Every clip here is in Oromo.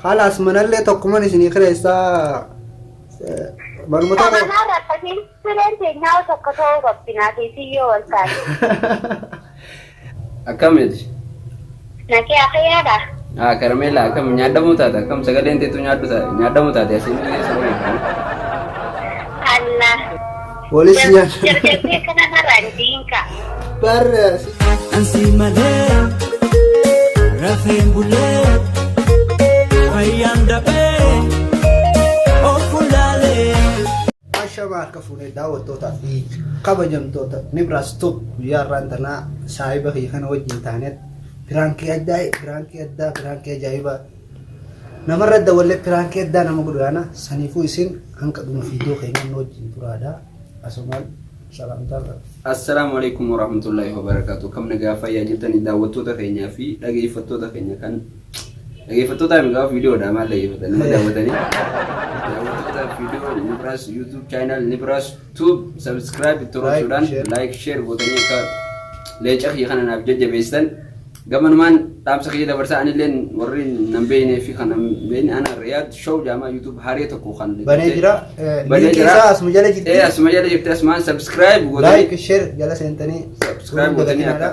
Halaas manallee tokkuman isinii kireessaa manuma tokko. Manaa rakkasiin sireen teenyaa tokko ta'uu qabdi naa fi yoo wal taate. Akkam jetti? Nakee akayyaadha. Ah, karameela akkam nyaadhamuu taate akkam sagaleen teetu nyaadhu taate nyaadhamuu taate asiin keessa Allah. Walis nyaata. Jarjartee kana narraan diinka. Bar Ansi malee rafeen bulee fayyaan dhabee of fuulaalee. Ashama harka fuunee daawwattootaa fi kabajamtoota Nibraas Tube guyyaa har'aan tanaa saahiba kiyya kana wajjin taaneet piraankii addaa piraankii addaa piraankii ajaa'ibaa namarra dawallee piraankii addaa nama godhu yaana saniifuu isin hanga dhuma viidiyoo keenya nu wajjin turaadha asumaan salaamtaa qaba. Assalaamu alaikum warahmatullahi wabarakatuh. Kam nagaa fayyaa jirtanii daawwattoota keenyaa fi dhageeffattoota keenya kan dhageeffattoota mi gaafa viidiyoodha maal dhageeffatan nama daawwatanii daawwattoota viidiyoo Nibraas YouTube channel Nibraas Tube subscribe itti roobsuudhaan share. like share gootanii akka leenca kiyya kana naaf jajjabeessitan gamanumaan dhaamsa kiyya dabarsaa anilleen warri nan beeknee fi kan nan beekne ana Riyaad Show jaamaa YouTube haree tokko kan Banee jira. Banee Liinkii jira. isaa asuma jala jirti. Ee asuma jala jirti asumaan subscribe gootanii Like share jala seentanii Subscribe gootanii akka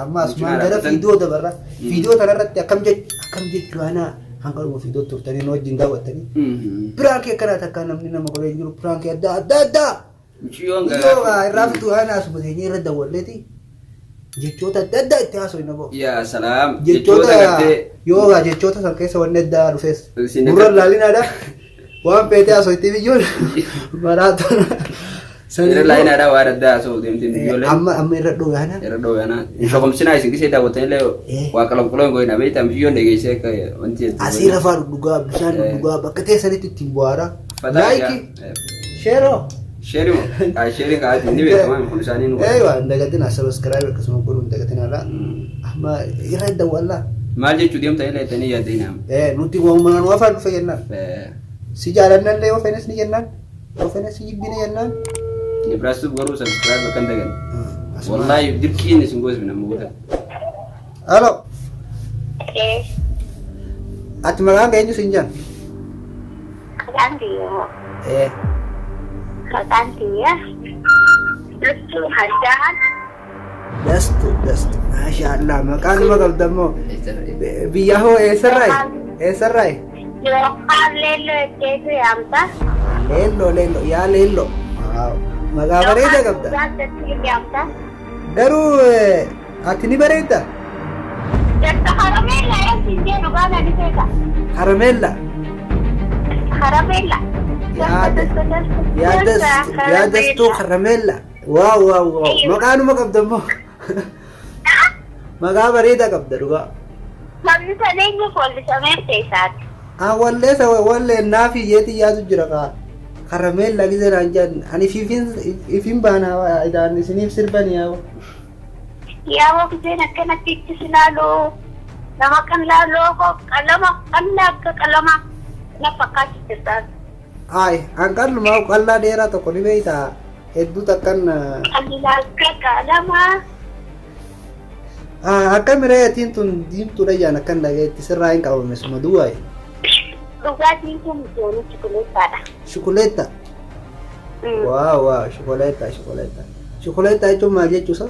amma asumaan cinaa gara dhaabbatan. viidiyoo dabarra. Viidiyoo tanarratti akkam jech akkam jechuu ana hanga dhuma viidiyoo turtanii nu wajjin daawwattanii. Piraankii akkanaa takkaa namni nama godhee hin jiru piraankii adda adda addaa. Mucayyoon Viidiyoo irraa fituu ana asuma teenyee irra daawwanneeti jechoota adda addaa itti haasofna boo. Yaa salaam. Jechoota gartee yoo jechoota san keessa wanni addaa dhufes Isin gurra akka- laalinaadha. Waan feetee haasofti biyyoon maraatu. Irra laayinaadhaa waan addaa haasa'u deemtee ijoolleen. Amma amma irra dhooyaana. Irra dhooyaana. Hin shokomsinaa isin gisee daawwattanillee Eh. waa qalaquloo hin goyina beektaa mucayyoon dhageessee akka wanti jettu. Asii rafaa dhugdhugaa bishaan dhugdhugaa bakka teessanitti ittiin bu'aara. Fataa Laayikii sheeroo. Sheerii moo? Ah, sheerii kaa'aati ni beekama kun isaanii nu. Eeyyuu hin dagatina sabiskiraayib akkasuma godhuu hin dagatina. Amma irra dawwallaa. Maal jechuu deemta illee jettanii yaaddina. Nuti waamuma nu afaan dhufe jennaan. Si jaalannallee yoo fenes ni jennaan. Yoo fenes si jibbine jennaan. Nibraas Tube garuu subscribe akka hin daganne. Wallaahi dirqiin isin goosifna amma godhan. Halo. Ee Ati maqaan kee eenyu siin jedhan? maqaan kiyya moo? Ee. Maqaan kiyya Dastuu Haddaan. Dastu dastu. Maasha Allah maqaan nama qabda immoo. Biyya hoo eessarraayi? Eessarraayi? Yookaan leelloo jetteetu yaamta. Leelloo leelloo yaa leelloo. Waaw. Maqaa bareedaa qabda. Yookaan jettee yaamta. Garuu ati ni bareedda? Dasta Harameella eessin jedhu baana ni beeka. Harameella. Harameella. Yaada yaa dastuu harameella. Waaw waaw waaw. Maqaanuma qabda immoo. Maqaa bareedaa qabda dhugaa. Sabni san eenyuuf wallisameef teessaati. Ah walleessa wallee naafi yeeti yaadu jira kaa. Harameella gisee naan jedhan ani ifiifin ifin baana idaan isiniif sirbani yaa. Yaaboo giseen akkanatti itti si laalu nama kan laaloo qalama qal'aa akka qalama na fakkaatti jirta. Ay an qallumaa qallaa dheeraa tokko ni beektaa hedduu takkan Qal'aa akka qalamaa. Akka miree atiin tun diimtuudha jaan akkan dhagayetti sirraa hin qabame suma duwwaayi. Dhugaatiin kun joonii chukuleessaadha. Shukuleetta. Waaw waaw shukuleetta shukuleetta. Shukuleetta jechuun maal jechuusa?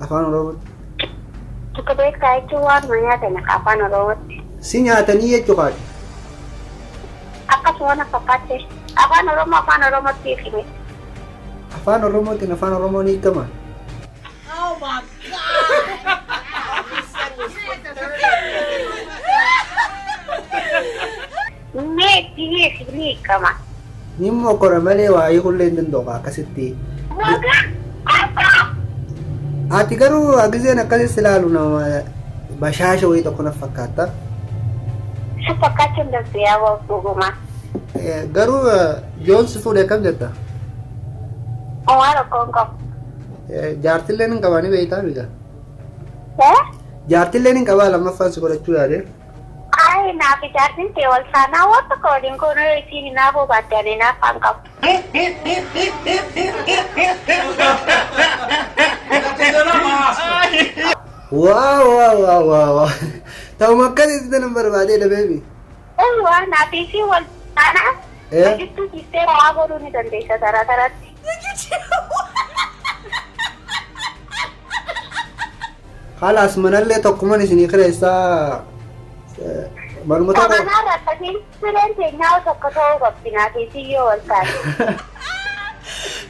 Afaan Oromootti. Chukuleessaa jechuun waanuma nyaatan akka afaan Oromootti. Si nyaatanii jechuu kaati. Akkasuma na fakkaatte. Afaan Oromoo afaan Oromootti hiikime. Afaan Oromootiin afaan Oromoo ni hiikama. Oh my God! All he said was 4:30. Mee itti hiiki ni hiikama. Ni mokkora malee waa hiikullee hin danda'u akkasitti. Wagaa! Ati garuu giseen akkasitti ilaalu nama bashaasha wayii tokko na fakkaatta. Si fakkaachuu hin danda'u yaa dhuguma. Garuu yoon si fuudhe akkam jetta? Waan rakkoo hin qabu. Jaartilleen hin qabaa ni beektaa mika? Eh? Jaartilleen hin qabaa lammaffaan si godhachuu yaade. Ay, naaf jaartiin ta'e wal saanaa waan tokko waliin goonuu yoo isiin hinaafuu baatte ani hinaaffaan qabu. Waaw waaw waaw waaw. Ta'uma akkasitti nan barbaadee dhabeemi. Eewwa naafii fi wal taana. Eh? Hojjettuu ciistee waa godhuu ni dandeessa taraa taraatti. Khalaas manallee tokkuman isinii kireessaa manuma tokko. Kamanaa rakkasiin sireen teenyaa tokko ta'uu qabdi naafii fi yoo wal taane.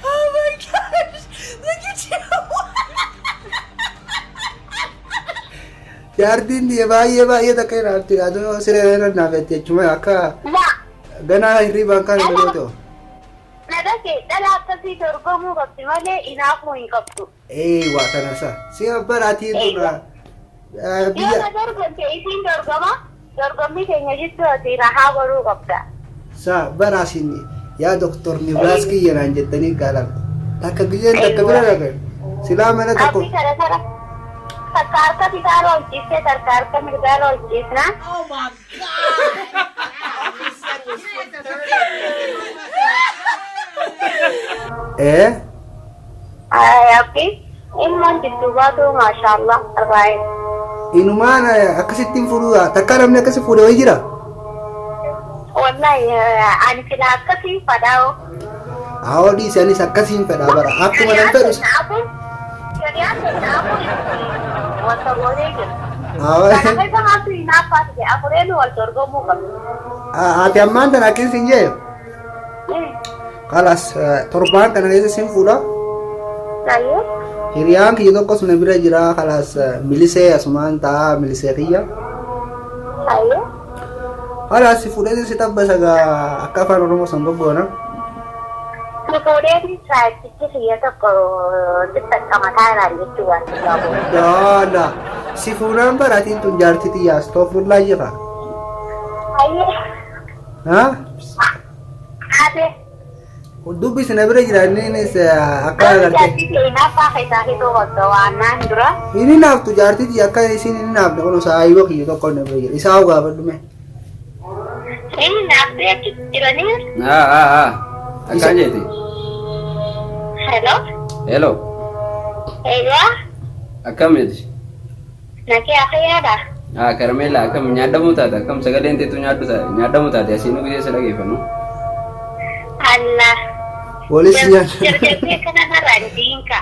Oh my gosh! Look at you! Jaartiin tiyya baay'ee baay'ee takka hin hafti adoo siree irra naaf jetti jechuudha akka Laa ganaa hirriibaan kan hin dhagootu. na dhage dhala akkasii dorgomuu qabdi malee inaafuu hin qabdu. Ee waa kana sa si abbaraatiin tun Yoo biyya na dorgomte isiin dorgoma dorgommii keenya jidduu ati rahaa godhuu qabda. sa baraasin yaa doktor Nibraas kiyya naan jettanii gaalan takka giyyeen takka bira dhaqan silaa mana tokko Abdii tara tara takka harka bitaa lolchiistee takka harka mirgaa lolchiisna. Oh my God! All he said was 4:30. Ee Abdii ilmoon jidduu baatu maashaallah arbaa'ee. Inumaan akkasittiin fuudhuu takka namni akkasi fuudhe wayii jira. Wallahi ani sila akkasii fadhaa'u. Haa dhiisanis akkasiin fedhaa bara akkuma nan fedhu. Shari'aan danda'amu wanta goonee jiru. Haa Kana keessa maaltu hinaaffaa ta'e afureen wal dorgomuu qabdu. Ati ammaan tana akkin sin jee kalas torbaan kana keessa sin fuudha. Ayyee. Hiriyaan kiyya tokkos na bira jira kalas milisee asumaan ta'a milisee kiyya. Ayyee. Kalas si fuudhee si tabbasa gaa akka afaan Oromoo san goggoona. Si fuudhee saayitichi kiyya tokko xaxxamataa irraan jechuu waan qabu. Daala si fuudhaan baraatiin tun jaartii xiyyaa astoofullaa jira. Ayyee. Ha? Ate. Dubbisi na bira jira innis akka agartee. Jaartii hinaaffaa keessaa hidhuu qabda waan naan dura. Inni naaftu jaartii xiyya akka isin inni naafne kun saayiba kiyya tokko na bira jira. Isaa gaafadhu mee. Inni naaftee achi jiranii. Haa haa haa. Akkaan jeeti. Hello. Hello. Eeyyaa. Akkam jeeti? Nakee akayyaadha. Haa karameela akkam nyaadhamuu taate akkam sagaleen teetu nyaadhu taate nyaadhamuu taate asiinuu gisee isa dhageeffannu. Allah. Walis nyaata. Jarjartee kana narraan diinka.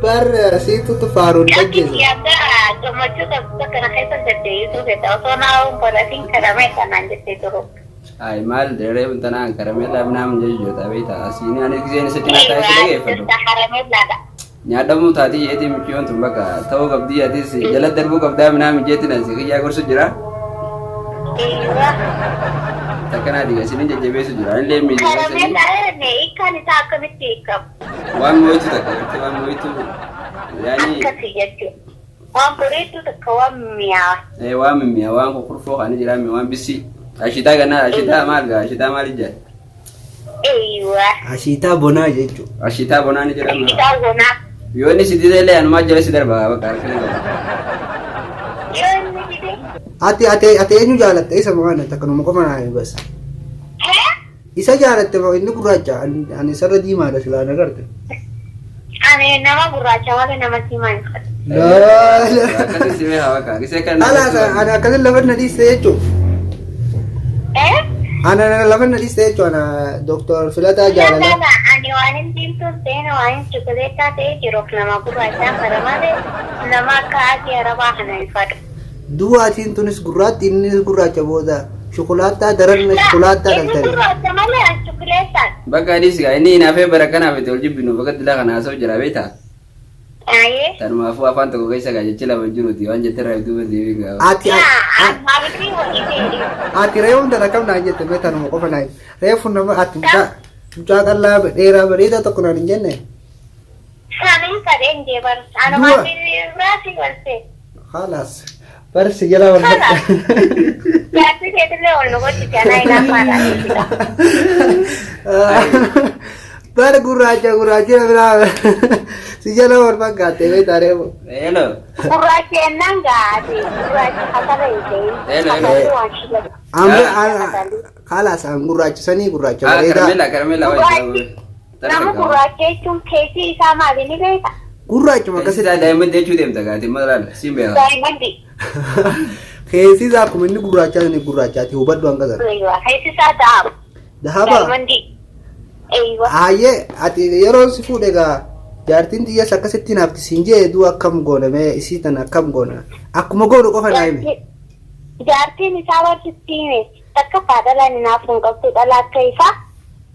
Bar siitu faaruun Jaartii dhaggeessa. kiyya gammachuu qabdu kana keessa deddeebisuu feeta osoo naa baratiin kadhamee kanaan jettee turu. Ay maal dheeree tanaan karameela minaamin jechuudha beektaa asiin ani giseen isa cinaa taa'ee si dhageeffadhu. Jirta harameellaadha. Nyaadhamuu taati jeetii mucayyoon tun bakka ta'uu qabdii atis jala darbuu qabdaa minaamin jeetiin asi kiyyaa gorsu jira. Eeyyuu. Takkanaati isinin jajjabeessu jira. Anillee miidhagaa Karameellaa hiikkaan isaa akkamitti hiikamu? waan mo'itu takka gartee waan mo'itu yaani Akkasii jechuudha. Waan bareedduu takka waan mi'aawa. Waan mimmi'a waan kukurfoo kan jira waan bisii ashitaa ganaa ashitaa maal gaa ashitaa maal ijaa Eeyyuu. Ashiitaa bonaa jechuudha. Ashitaa bonaa ni jedhama. Ashitaa bonaa. Yoo inni si dide illee anumaa jala si darba bakka harka ni qaba. Yoo inni dide. Ati ati ati eenyu jaalatte isa moo ani takka numa qofa naa himi bas. Hee? Isa jaalatte moo inni gurraacha ani isarra diimaadha silaa na garte. Ani nama gurraacha malee nama diimaa hin fedhu. Laala. Akkasii si beekaa bakka gisee kan. Alaas ani akkasin lafa na dhiiste jechuudha. Eh? Ana lafa na dhiiste jechuudha ana Dooktor Filataa Jaalalaa. Lala, ani waan hin diimtuun ta'in waan hin chukuleetaa ta'ee jiruuf nama gurraachaa fedha malee nama akka adii arabaa kana hin fedhu. Duwaatiin tunis gurraatti innis gurraacha booda shukulaattaa daran shukulaattaa Inni dhaltani. gurraacha malee ani chukuleetaan. Bakka adiis gaa inni hinaafee bara kanaaf itti ol jibbinu bakka dilaa kana haasa'u jira beektaa. Ayyee. Tanumaafuu afaan tokko keessa gaa jechi lama hin jiruuti waan jettee irraa duuba deebiin gaa. Ati Yaa, ani maaliif hojii ta'e? Ati reefuun tana kam naan jette mee tanuma qofa naan reefu nama ati mucaa mucaa qal'aa dheeraa bareedaa tokko naan hin jenne. Ani fedheen jee bar. Ani Du'a. maaliif biraati walte? Khalaas barsi jala wal Khalaas. Jaartii keetillee ol nu gochite anaa hinaafaadhaan jechuudha. Bar gurraacha gurraacha biraa si jala wal fakkaatte beektaa reefu. Hello. Gurraacha jennaan gaati. Gurraacha hasara hin ta'in. Hello, hello. Hasarri waan shilatu. Khalaas an gurraacha sanii gurraacha Haa bareedaa. karameela karameela Gurraachi. Nama gurraacha jechuun keessi isaa maali ni beekta? Gurraachuma Akkasitti akkasitti. daa'imman jechuu deemta gaati maal siin beekaa. Daa'imman. Keessi isaa akkuma inni gurraachaa inni gurraachaati hubadhu hanga sana. Eeywa keessi isaa dahaba. Dahaba. Daayimandii. Eeywa. Hayyee ati yeroo si fuudhe egaa jaartiin xiyyeessa akkasitti naafti siin jee duu akkam goona mee isii tana akkam goona akkuma goonu qofa naa himi. Jaartiin isaa barsiisti hime takka faa dhalaan hinaafuu hin qabdu dhala akka isaa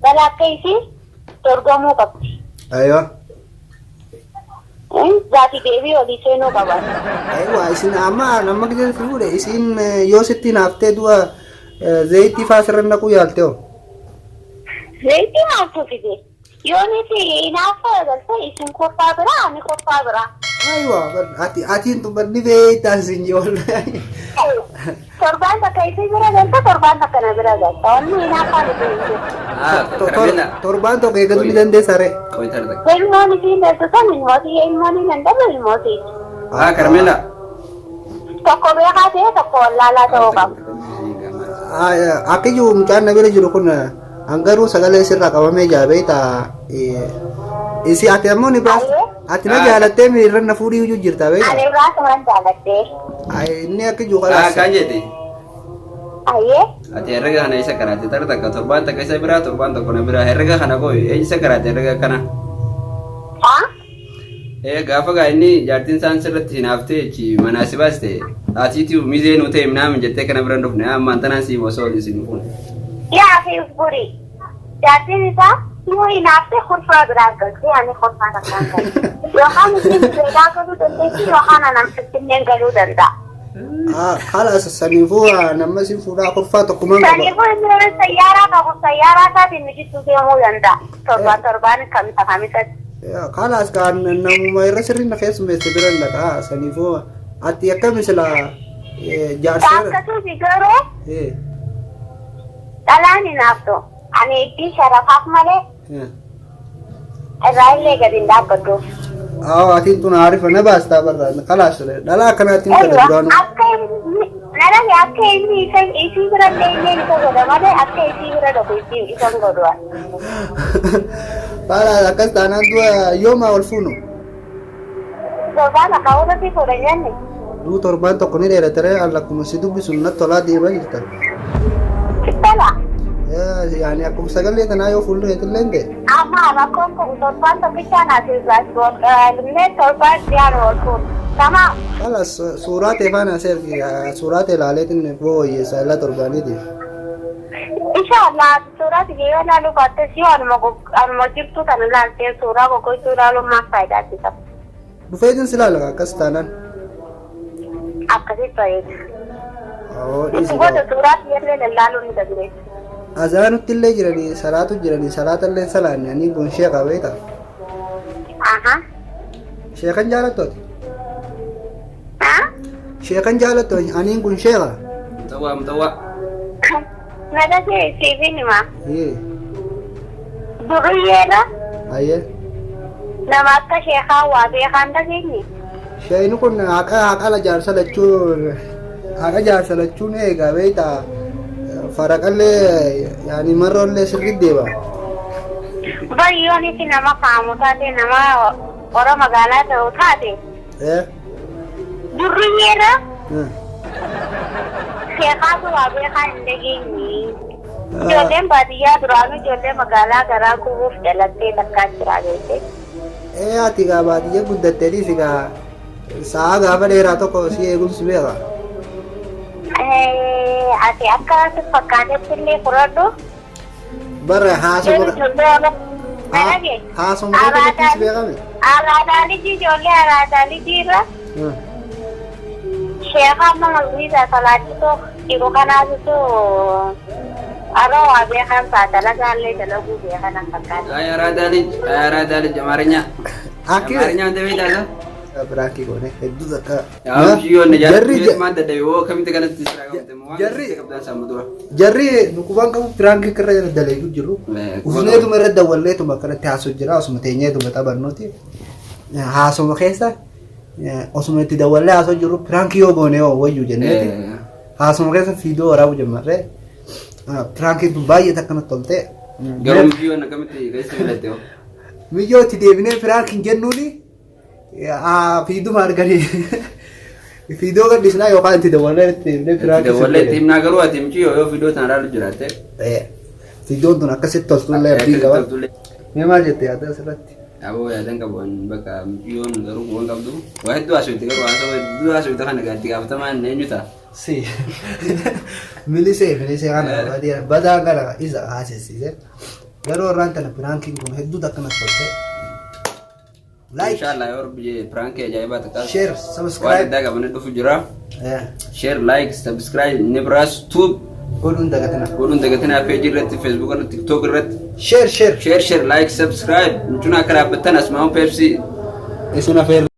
dhala akka isii dorgomuu qabdi. Aywa. Gaafi deebii olii seenuu qaba. Aywa isin amma nama giseen si fuudhe isiin yoo sitti naaftee du'a zayitii faa sirra naquu yaalte hoo. Zayitii maaltu fide? Yoo nuti hinaaffaa eegalte isin kolfaa biraa ani kolfaa biraa. Aywa ati atiin tun bar ni beektaa sin jee wallahi. Torbaan takka isin bira galta torbaan takka na bira galta. Wanni hinaaffaa nuti hin jiru. Ah, Karamella. Torbaan tokko eegatu ni dandeessa ree. Qoy tara takka. Ilmoon isiin dhaltu san ilmootii ilmoon hin danda'u ilmootii. Ah, Karamella. Tokko beekaa ta'e tokko wallaalaa ta'uu qaba. Akka jiru mucaan na bira jiru kun hangaruu sagalee sirraa qabamee jira beektaa. Isi ati ammoo ni baas ati na jaalattee miirra na fuudhii iyyuu jirta Ani beektaa. irraa suman jaaladhee. Inni akka jiru Ah, kalaas. kan jette. Ayyee. Ati herrega kana isa karaate tara takka torbaan takka isa biraa torbaan tokko na biraa herrega kana qoy isa karaate herrega kana. Haa? Ee gaafa gaa inni jaartiin isaan sirratti hinaaftee jechi manaa si baaste atiitu mizee nuu ta'e minaamin jettee kana bira hin dhufne ammaan tanaan sii osoo waliin sin fuune. Yaa fi guri. Jaartiin isaa yoo hinaafte kurfaa biraa galtee ani kurfaa takkaan galu. Yookaan isin beekaa galuu dandeessi yookaan anaan finfinneen galuu danda'a. Kalaas saniifuu nama si fuudhaa kurfaa tokkumaan qaba. Saniifuu inni sayyaaraa qabu sayyaaraa isaatiin nu jidduu deemuu danda'a. Torbaan torbaan kamisa kamisatti. Kalaas kaan namuma irra sirrii na keessummeesse bira hin dhaqaa saniifuu ati akkami sila jaarsa. Akkasumas garuu dhalaan hinaaftu. Ani ittiin sharafaaf malee irraa illee gadi hin dhaabbadhu. Haa atiin tun haarifa na baastaa barra kalaas dhalaa akkanaatiin fedha duraanuu. Akka inni nalale akka inni isa isii bira illee illee isa godha malee akka isii bira dhufu isii isa hin godhu. Kalaas akkas taanaan du'a yooma ol fuunu. Torbaan akka hawwatatti fuudha jenne. Duu torbaan tokko ni dheeratare al akkuma si dubbisu natti tolaa deemaa jirta. Tola. Yaani akkuma sagalee tanaa yoo fuuldura keetillee hin ta'e. Amma rakkoon kun torbaan tokkichaan asii illee torbaan dhiyaan ol fuudha. Tamaam. Kalaas suuraa ta'e faana asii ergi suuraa ta'e ilaaleetiin booyyeessa illaa torbaaniiti. Inshallah suuraa tiyya yoo ilaaluu baattes yoo anuma anuma jirtu kana ilaaltee suuraa goggogsuu ilaaluun maal faayidaa si qaba? Dhufeetiin si ilaala akkas taanaan. Akkasitti bareeda. Oo Itti dhiisi booda gaa. suuraa tiyyallee lallaaluu ni dandeessa. Azaanutti illee jiranii salaatu jiranii salaata illee salaanne ani kun sheeka beekta. Aha. Sheekan jaalattu ati? Haa? Sheekan jaalattu aniin kun sheeka. Mutawwaa mutawwaa. Na dhagee siifin hima. Ee Duriyyeedha. ayyee. Nama akka sheekaa waa beekaan dhageenye. Sheeyni kun haqa haqa jaarsa lachuu haqa jaarsa lachuun eega beekta faraqallee yaani marroollee sirriitti deema. Bayyoon itti nama faamu taate nama ora magaalaa ta'u taate Ee. Durriyyeerra sheekaatu waa beekaa hin dhageenye. Ijoolleen baadiyyaa duraanuu ijoollee magaalaa garaa gubuuf dhalattee takkaa jira beekte. Ee ati gaa baadiyyaa guddattee dhiisi gaa sa'a gaafa dheeraa tokko si eeguun si beeka. Ati akka si fakkaatetti illee fudhadhu. Bara haasuma Nalage. haasuma keessatti si beekame. Araadaa lijii ijoollee araadaa lijii irra sheeka amma masgiida salaachisoo jiru kanaatitu aroo waa beekan ta'a dalagaallee dalaguu beekan an fakkaata. አይ አራዳ ልጅ አይ አራዳ ልጅ አማርኛ Akki አማርኛ አንተ ቤት አለ Biraakii goone hedduu takka. ያው ሽዮን Jarri jarri ማን ደደቢ ወ ከሚት ከነት ስራ qabte waan Jarri- qabdan samu dura jarri dhukubaan qabu piraankii irra dalagu jiru. Usneetuma irra dawwalleetuma akkanatti haasoo jira osuma teenyeetuma taphannuuti. Haasuma keessa osuma itti dawwallee haasoo jiru piraankii yoo goone yoo wayyu jenneeti. Haasuma keessa fiidoo waraabu jammarree piraankiin tun baay'ee takka natti tolte. garuu shiyyoon akkamitti keessa filatte hoo Miyyoo itti deebinee piraankiin jennuuni fiiduma arganii. Viidiyoo gadhiisnaa yookaan itti daballee itti himnee piraanki Itti daballee itti himnaa garuu ati mucayyoo yoo viidiyoo tana ilaalu jiraatte. Viidiyoon tun akkasitti toltullee abdiin qaba. Mee maal jette yaada asirratti? Aboo yaadan qabu an bakka mucayyoon garuu bu'an qabdu. Waa hedduu haasofte garuu haasawaa hedduu haasofte kana itti gaafatamaan eenyu ta'a? Si. Milisee milisee kana badaa kana isa haasessiise. Garuu irraan tana piraankiin kun hedduu takka natti tolte. Like, Inshallah yoo rabbi jee piraankii ajaa'ibaa takka. share, Waan subscribe. addaa qabannee dhufu jira. Share, like, subscribe, Nibras Tube. Godhuun dagatina. Godhuun dagatinaa peejii irratti, Facebook irratti, TikTok irratti. Share, share. Share, share, like, subscribe. Nucuna akka dhaabbattan asmaa'uun Pepsi. Isin afeerra.